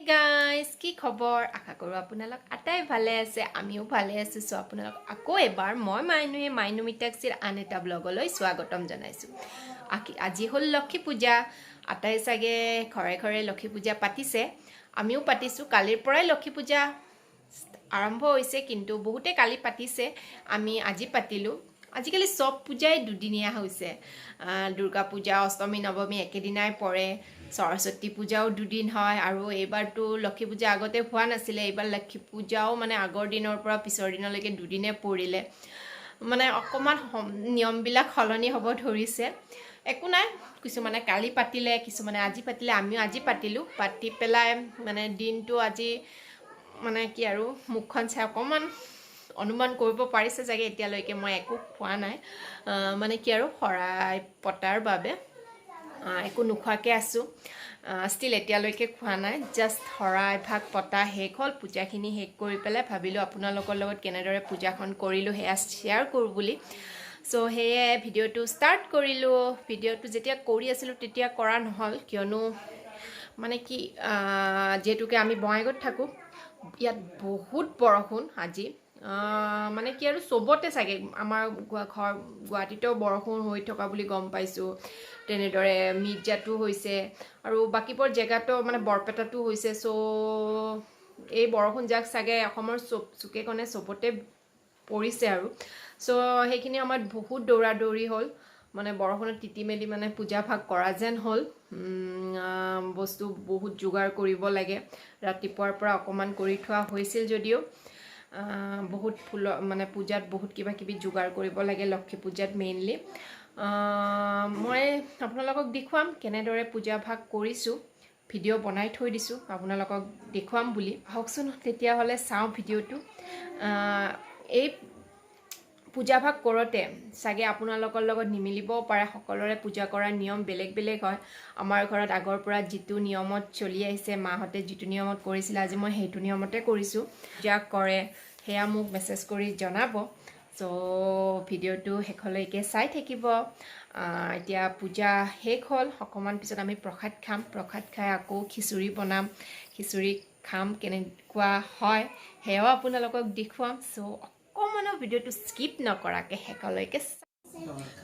Guys, কি খবৰ? আশা কৰোঁ আপোনালোক আটাই ভালে আছে। আমিও ভালে আছোঁ। চ' আপোনালোক আকৌ এবাৰ মই মাইনুৱে মাইনু মিতাক্ষীৰ আন এটা ব্লগলৈ স্বাগতম জনাইছোঁ। আজি হ'ল লক্ষী পূজা। আটাই চাগে ঘৰে ঘৰে লক্ষী পূজা পাতিছে। আমিও পাতিছোঁ। কালিৰ পৰাই লক্ষী পূজা আৰম্ভ হৈছে, কিন্তু বহুতে কালি পাতিছে, আমি আজি পাতিলোঁ। আজিকালি চব পূজাই দুদিনীয়া হৈছে। দুৰ্গা পূজা অষ্টমী নৱমী একেদিনাই পৰে, সৰস্বতী পূজাও দুদিন হয় আৰু এইবাৰতো লক্ষী পূজা আগতে হোৱা নাছিলে। এইবাৰ লক্ষী পূজাও মানে আগৰ দিনৰ পৰা পিছৰ দিনলৈকে দুদিনে পৰিলে। মানে অকণমান নিয়মবিলাক সলনি হ'ব ধৰিছে। একো নাই, কিছুমানে কালি পাতিলে, কিছুমানে আজি পাতিলে, আমিও আজি পাতিলোঁ। পাতি পেলাই মানে দিনটো আজি মানে কি আৰু, মুখখন চাই অকণমান অনুমান কৰিব পাৰিছে চাগে, এতিয়ালৈকে মই একো খোৱা নাই। মানে কি আৰু, শৰাই পতাৰ বাবে একো নোখোৱাকৈ আছোঁ। ষ্টিল এতিয়ালৈকে খোৱা নাই। জাষ্ট শৰাই ভাগ পতা শেষ হ'ল। পূজাখিনি শেষ কৰি পেলাই ভাবিলোঁ আপোনালোকৰ লগত কেনেদৰে পূজাখন কৰিলোঁ সেয়া শ্বেয়াৰ কৰোঁ বুলি। চ' সেয়ে ভিডিঅ'টো ষ্টাৰ্ট কৰিলোঁ। ভিডিঅ'টো যেতিয়া কৰি আছিলোঁ তেতিয়া কৰা নহ'ল, কিয়নো মানে কি, যিহেতুকে আমি বঙাইগাঁৱত থাকোঁ, ইয়াত বহুত বৰষুণ আজি। মানে কি আৰু, চবতে চাগে, আমাৰ ঘৰ গুৱাহাটীতো বৰষুণ হৈ থকা বুলি গম পাইছোঁ। তেনেদৰে মিৰ্জাতো হৈছে আৰু বাকীবোৰ জেগাতো, মানে বৰপেটাতো হৈছে। চ' এই বৰষুণজাক চাগে অসমৰ চব চুকে কোণে চবতে পৰিছে আৰু চ' সেইখিনি সময়ত বহুত দৌৰা দৌৰি হ'ল। মানে বৰষুণত তিতি মেলি মানে পূজা ভাগ কৰা যেন হ'ল। বস্তু বহুত যোগাৰ কৰিব লাগে। ৰাতিপুৱাৰ পৰা অকণমান কৰি থোৱা হৈছিল যদিও বহুত ফুলৰ মানে পূজাত বহুত কিবা কিবি যোগাৰ কৰিব লাগে, লক্ষী পূজাত মেইনলি। মই আপোনালোকক দেখুৱাম কেনেদৰে পূজা ভাগ কৰিছোঁ। ভিডিঅ' বনাই থৈ দিছোঁ আপোনালোকক দেখুৱাম বুলি। আহকচোন তেতিয়াহ'লে চাওঁ ভিডিঅ'টো। এই পূজা ভাগ কৰোঁতে চাগে আপোনালোকৰ লগত নিমিলিবও পাৰে। সকলোৰে পূজা কৰাৰ নিয়ম বেলেগ বেলেগ হয়। আমাৰ ঘৰত আগৰ পৰা যিটো নিয়মত চলি আহিছে, মাহঁতে যিটো নিয়মত কৰিছিলে, আজি মই সেইটো নিয়মতে কৰিছোঁ। পূজা কৰে সেয়া মোক মেছেজ কৰি জনাব। চ' ভিডিঅ'টো শেষলৈকে চাই থাকিব। এতিয়া পূজা শেষ হ'ল। অকণমান পিছত আমি প্ৰসাদ খাম। প্ৰসাদ খাই আকৌ খিচিৰি বনাম, খিচিৰি খাম। কেনেকুৱা হয় সেয়াও আপোনালোকক দেখুৱাম। চ' অকণমানো ভিডিঅ'টো স্কিপ নকৰাকৈ শেষলৈকে।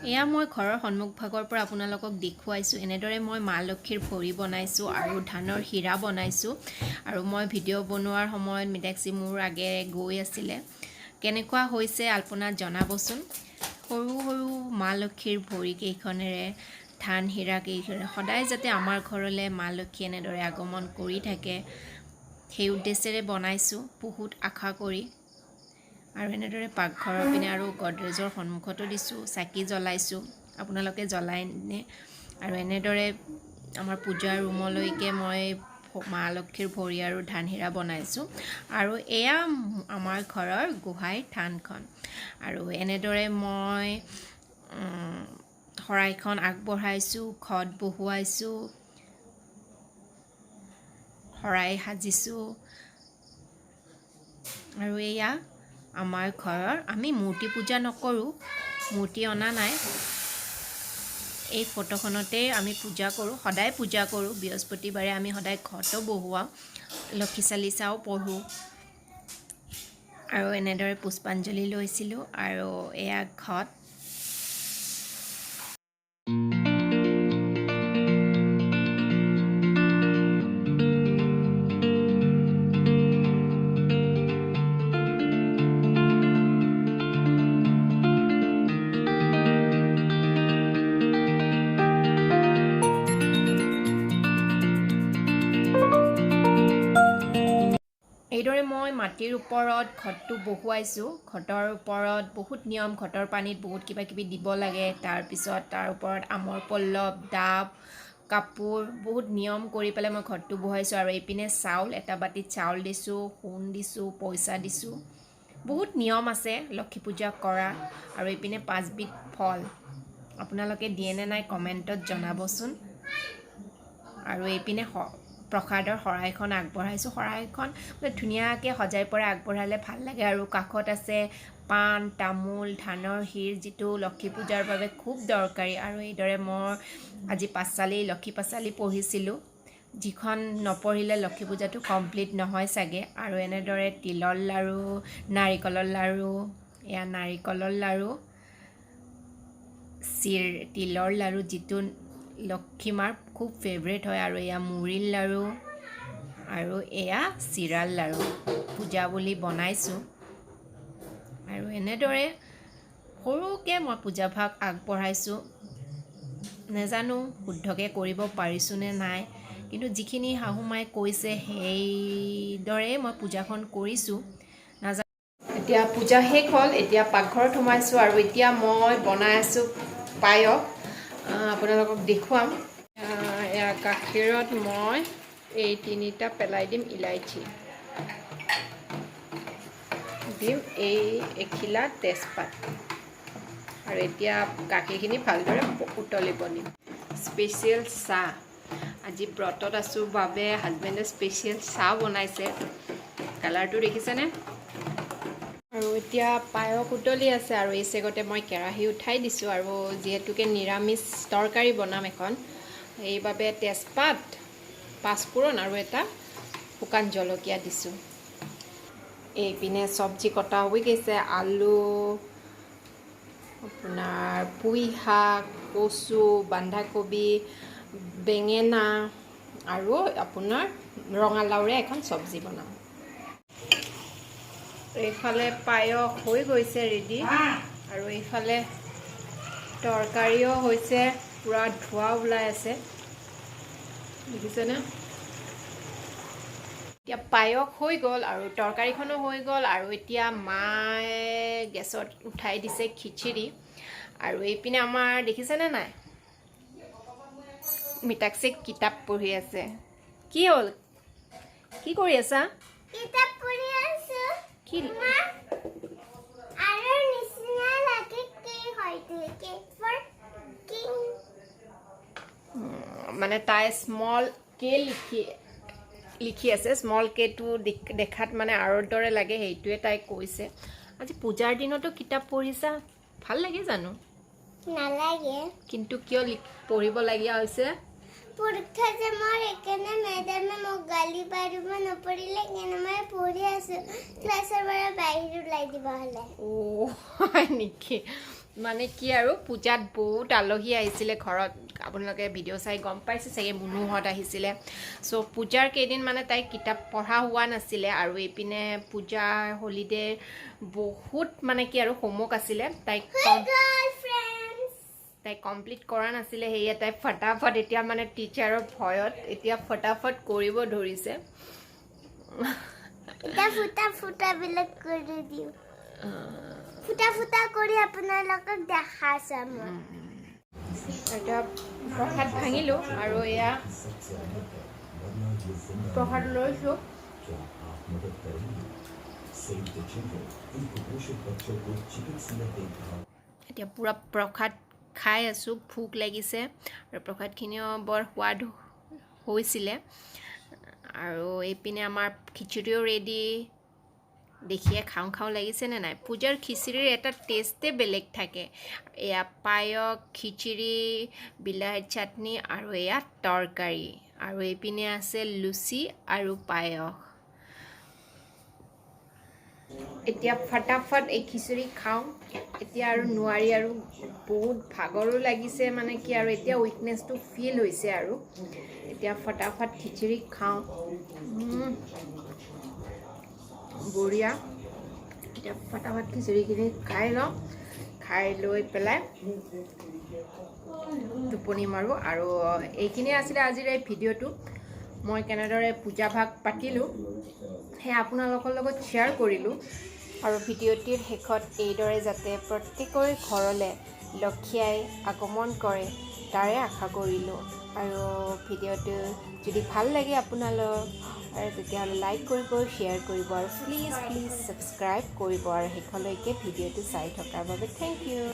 এয়া মই ঘৰৰ সন্মুখভাগৰ পৰা আপোনালোকক দেখুৱাইছোঁ। এনেদৰে মই মা লক্ষীৰ ভৰি বনাইছোঁ আৰু ধানৰ হীৰা বনাইছোঁ। আৰু মই ভিডিঅ' বনোৱাৰ সময়ত মিতাক্ষী মোৰ আগেৰে গৈ আছিলে। কেনেকুৱা হৈছে আল্পনা জনাবচোন। সৰু সৰু মা লক্ষীৰ ভৰিকেইখনেৰে, ধান হীৰা কেইখনেৰে সদায় যাতে আমাৰ ঘৰলৈ মা লক্ষী এনেদৰে আগমন কৰি থাকে, সেই উদ্দেশ্যেৰে বনাইছোঁ বহুত আশা কৰি। আৰু এনেদৰে পাকঘৰৰ পিনে আৰু গডৰেজৰ সন্মুখতো দিছোঁ, চাকি জ্বলাইছোঁ। আপোনালোকে জ্বলায়নে? আৰু এনেদৰে আমাৰ পূজাৰ ৰুমলৈকে মই মা লক্ষীৰ ভৰি আৰু ধান হীৰা বনাইছোঁ। আৰু এয়া আমাৰ ঘৰৰ গোহাঁইৰ থানখন। আৰু এনেদৰে মই শৰাইখন আগবঢ়াইছোঁ, ঘট বহুৱাইছোঁ, শৰাই সাজিছোঁ। আৰু এয়া আমাৰ ঘৰৰ, আমি মূৰ্তি পূজা নকৰোঁ, মূৰ্তি অনা নাই। এই ফটোখনতেই আমি পূজা কৰোঁ, সদায় পূজা কৰোঁ। বৃহস্পতিবাৰে আমি সদায় ঘটো বহুৱাওঁ, লক্ষী চালিচাও পঢ়োঁ। আৰু এনেদৰে পুষ্পাঞ্জলি লৈছিলোঁ আৰু এয়া ঘট। এইদৰে মই মাটিৰ ওপৰত ঘটটো বহুৱাইছোঁ। ঘটৰ ওপৰত বহুত নিয়ম, ঘটৰ পানীত বহুত কিবা কিবি দিব লাগে। তাৰপিছত তাৰ ওপৰত আমৰ পল্লৱ, ডাব, কাপোৰ, বহুত নিয়ম কৰি পেলাই মই ঘটটো বহুৱাইছোঁ। আৰু এইপিনে চাউল, এটা বাতিত চাউল দিছোঁ, সোণ দিছোঁ, পইচা দিছোঁ। বহুত নিয়ম আছে লক্ষী পূজা কৰা। আৰু এইপিনে পাঁচবিধ ফল। আপোনালোকে দিয়ে নে নাই কমেণ্টত জনাবচোন। আৰু এইপিনে প্ৰসাদৰ শৰাইখন আগবঢ়াইছোঁ। শৰাইখন মানে ধুনীয়াকৈ সজাই পৰাই আগবঢ়ালে ভাল লাগে। আৰু কাষত আছে পাণ, তামোল, ধানৰ শিৰ, যিটো লক্ষী পূজাৰ বাবে খুব দৰকাৰী। আৰু এইদৰে মই আজি পাঁচালী, লক্ষী পাঁচালী পঢ়িছিলোঁ। যিখন নপঢ়িলে লক্ষী পূজাটো কমপ্লিট নহয় চাগে। আৰু এনেদৰে তিলৰ লাড়ু, নাৰিকলৰ লাড়ু, এয়া নাৰিকলৰ লাড়ু, তিলৰ লাড়ু যিটো লক্ষী মাৰ খুব ফেভৰেট হয়, আৰু এয়া মুড়িৰ লাড়ু আৰু এয়া চিৰাৰ লাড়ু পূজা বুলি বনাইছোঁ। আৰু এনেদৰে সৰুকৈ মই পূজাভাগ আগবঢ়াইছোঁ। নাজানো শুদ্ধকৈ কৰিব পাৰিছোঁনে নাই, কিন্তু যিখিনি শাহু মায়ে কৈছে সেইদৰে মই পূজাখন কৰিছোঁ। নাজানো। এতিয়া পূজা শেষ হ'ল, এতিয়া পাকঘৰত সোমাইছোঁ আৰু এতিয়া মই বনাই আছোঁ পায়স। আপোনালোকক দেখুৱাম। এয়া গাখীৰত মই এই তিনিটা পেলাই দিম, ইলাইচি দিম, এই এখিলা তেজপাত, আৰু এতিয়া গাখীৰখিনি ভালদৰে উতলিব দিম। স্পেচিয়েল চাহ, আজি ব্ৰতত আছোঁ বাবে হাজবেণ্ডে স্পেচিয়েল চাহ বনাইছে। কালাৰটো দেখিছেনে? আৰু এতিয়া পায়স উতলি আছে আৰু এই চেগতে মই কেৰাহী উঠাই দিছোঁ। আৰু যিহেতুকে নিৰামিষ তৰকাৰী বনাম এখন, সেইবাবে তেজপাত, পাঁচফোৰণ আৰু এটা শুকান জলকীয়া দিছোঁ। এইপিনে চব্জি কটা হৈ গৈছে, আলু, আপোনাৰ পুই শাক, কচু, বন্ধাকবি, বেঙেনা আৰু আপোনাৰ ৰঙালাওৰে এখন চব্জি বনাম। এইফালে পায়স হৈ গৈছে ৰেডি আৰু এইফালে তৰকাৰীও হৈছে, পূৰা ধোঁৱা ওলাই আছে, দেখিছেনে? এতিয়া পায়স হৈ গ'ল আৰু তৰকাৰীখনো হৈ গ'ল আৰু এতিয়া মায়ে গেছত উঠাই দিছে খিচিৰি। আৰু এইপিনে আমাৰ দেখিছেনে নাই, মিতাক্ষী কিতাপ পঢ়ি আছে। কি হ'ল, কি কৰি আছা? কিতাপ পঢ়ি আছো। কি? মা, আৰু নিচিনা লাগে কি হয়তো কে ফৰ কিং। মানে তাই স্মল কে লিখি লিখি আছে। স্মল কেটো দেখাত মানে আৰৰ দৰে লাগে, সেইটোৱে তাই কৈছে। আজি পূজাৰ দিনতো কিতাপ পঢ়িছা, ভাল লাগে জানো? নালাগে। কিন্তু কিয় পঢ়িবলগীয়া হৈছে? পৰীক্ষা যে মোৰ, সেইকাৰণে মেডামে মোক গালি পাৰিব নপঢ়িলে। সেইকাৰণে মই পঢ়ি আছো। ক্লাছৰ পৰা বাহিৰ ওলাই দিব হ'লে। অ' হয় নেকি? মানে কি আৰু, পূজাত বহুত আলহী আহিছিলে ঘৰত, আপোনালোকে ভিডিঅ' চাই গম পাইছে চাগে, মুনুহঁত আহিছিলে। চ' পূজাৰ কেইদিন মানে তাই কিতাপ পঢ়া হোৱা নাছিলে আৰু এইপিনে পূজাৰ হলিডে বহুত মানে কি আৰু হোমৱৰ্ক আছিলে, তাইক হৈ গ'ল ফ্ৰেণ্ডছ। তাই কমপ্লিট কৰা নাছিলে। সেয়ে তাই ফটাফট এতিয়া মানে টিচাৰৰ ভয়ত এতিয়া ফটাফট কৰিব ধৰিছে। এতিয়া ফুটা ফুটাবিলাক কৰি দিওঁ, ফুটা ফুটা কৰি আপোনালোকক দেখাইছো মই। এতিয়া প্ৰসাদ ভাঙিলোঁ আৰু এয়া প্ৰসাদ লৈছোঁ। क्या आप मदद करेंगे? सेव the children इन कुपोषित बच्चों को चिकित्सीय देखभाल এতিয়া পূৰা প্ৰসাদ খাই আছোঁ, ভোক লাগিছে আৰু প্ৰসাদখিনিও বৰ সোৱাদ হৈছিলে। আৰু এইপিনে আমাৰ খিচিৰিও ৰেডি। দেখিয়ে খাওঁ খাওঁ লাগিছেনে নাই? পূজাৰ খিচিৰিৰ এটা টেষ্টে বেলেগ থাকে। এয়া পায়স, খিচিৰি, বিলাহী চাটনি আৰু এয়া তৰকাৰী আৰু এইপিনে আছে লুচি আৰু পায়স। এতিয়া ফটাফট এই খিচিৰি খাওঁ, এতিয়া আৰু নোৱাৰি আৰু বহুত ভাগৰো লাগিছে, মানে কি আৰু এতিয়া উইকনেছটো ফিল হৈছে আৰু এতিয়া ফটাফট খিচিৰি খাওঁ। বঢ়িয়া। এতিয়া ফটাফট খিচিৰিখিনি খাই লওঁ, খাই লৈ পেলাই টোপনি মাৰোঁ। আৰু এইখিনিয়ে আছিলে আজিৰ এই ভিডিঅ'টো। মই কেনেদৰে পূজা ভাগ পাতিলোঁ সেয়া আপোনালোকৰ লগত শ্বেয়াৰ কৰিলোঁ। আৰু ভিডিঅ'টিৰ শেষত এইদৰে যাতে প্ৰত্যেকৰে ঘৰলৈ লক্ষী আই আগমন কৰে তাৰে আশা কৰিলোঁ। আৰু ভিডিঅ'টো যদি ভাল লাগে আপোনালোক আৰু তেতিয়াহ'লে লাইক কৰিব, শ্বেয়াৰ কৰিব আৰু প্লিজ প্লিজ ছাবস্ক্ৰাইব কৰিব। আৰু শেষলৈকে ভিডিঅ'টো চাই থকাৰ বাবে thank U.